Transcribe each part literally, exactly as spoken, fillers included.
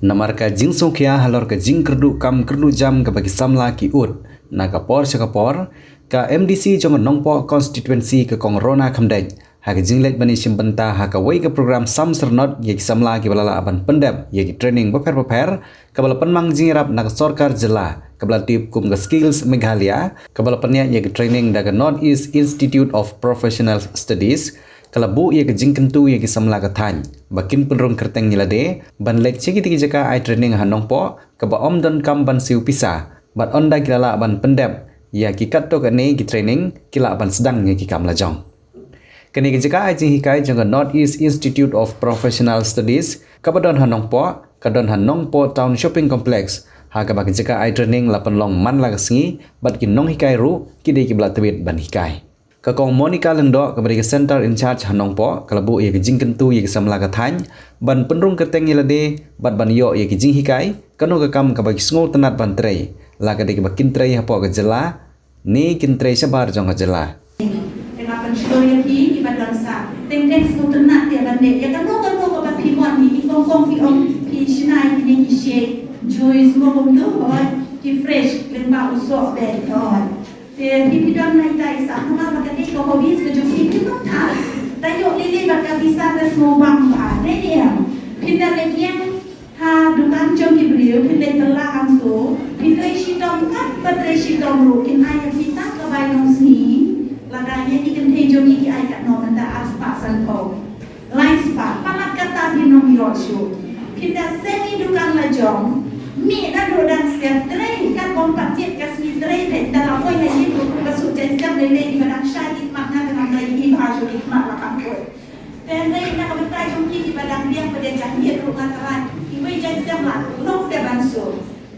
Namar ka jingsngewkhia halor ka jingkyrduh kam kyrduh jam kaba ki samla ki ud, na ka por sha ka por, ka M D C jong ka Nongpoh Constituency ka Kong Rona Khymdeit, ha ka jingleit ban ïashim bynta ha kawei ka program sam syrnod ïa ki samla kiba la lah ban pyndep ïa ki training bapher bapher, kaba la pynmang jingïarap na ka sorkar jylla, kaba la tip kum ka Skills Meghalaya, kaba la pynïaid ïa ka training da ka North East Institute of Professional Studies, ka la buh ïa ka jingkyntu ïa ki samla ka thaiñ ba kin pynrung kyrteng ïa lade ban leit sha kitei ki jaka ai training ha Nongpoh, kaba ym donkam ban siew pisa, bad ynda ki la lah ban pyndep ïa ki katto katne ki training, ki lah ban sdang ïa ki kam lajong. Kane ka jaka ai jinghikai jong ka North East Institute of Professional Studies, kaba don ha Nongpoh, ka don ha Nongpoh Town Shopping Complex, ha kaba ka jaka ai training la pynlong man la ka sngi bad ki nonghikai ruh ki dei kiba la tbit ban hikai. Ka Kong Monica Lyngdoh, kaba dei ka Center in Charge ha Nongpoh, ka la buh ïa ka jingkyntu ïa ki samla ka thaiñ ban pynrung kyrteng ïa lade bad ban ïoh ïa ki jinghikai, kano ka kam kaba ki sngewtynnat ban trei, la ka dei kaba kin trei hapoh ka jylla ne kin trei shabar jong ka jylla. Te nga pynshlur ïa phi kiba don sa, teng teng sngewtynnat ïa ban leh ïa kano kano kaba phi mon, ïa ki kong kong phi ong phi shna ïa kine ki shake, juice, mo kumto, hooid, ki fresh lyngba u sohbei, hooid. Te phi phi don na ita i sah, namar ba ka dei ka hobbies ka jong phi, phi don thaw. Ta ïoh lei lei bad ka pisa, ta sngewbang bha, dei ne em? Phin da leh ïeng ha dukan jong ki briew, phin leit bylla hangto, phi trei shitom, kat ba trei shitom ruh kin ai ïa phi tang ka bai nongsngi. Lada ïa ki kynthei jong ngi ki ai katno mynta, arspah sanphew, laispah, palat kata phin ym ïoh shuh. Phin da seng ïa i dukan la jong, mih naduh dang step, trei kat bym pat tip ka sngi trei peit, da la poi ha ïing ruh kum ka suk jaiñsem, lei lei kiba dang shai ki khmat, nga te ngam trei hi bha shuh, ki khmat la kam poi. Te hynrei na ka bynta jong ki kiba dang biang, ba dei jaiñmit ruh nga tharai kiwei jaiñsem la long te ban suk.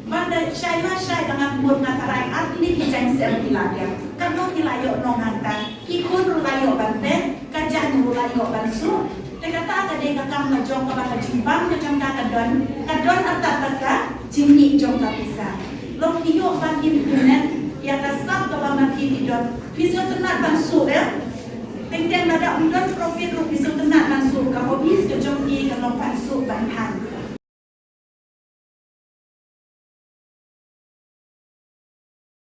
Ban da shai la shai, da ngan mut nga tharai ar tylli ki jaiñsem ki la biang. Katno ki la ïoh nong hangta, ki khun ruh la ïoh ban peit, ka jaiñ ruh la ïoh ban suk. Te kata ka dei ka kam la jong kaba ka jingbam ka jong ka ka don, ka don artat bad ka jingmih jong ka pisa. Long ki ïoh ban im, im ne em ïa ka sap kaba ma phi phi don, phi sngewtynnat ban suk, eh? Teng teng lada ym don profit ruh phi sngewtynnat ban suk, ka hobbies ka jong phi ka long ban suk ban than.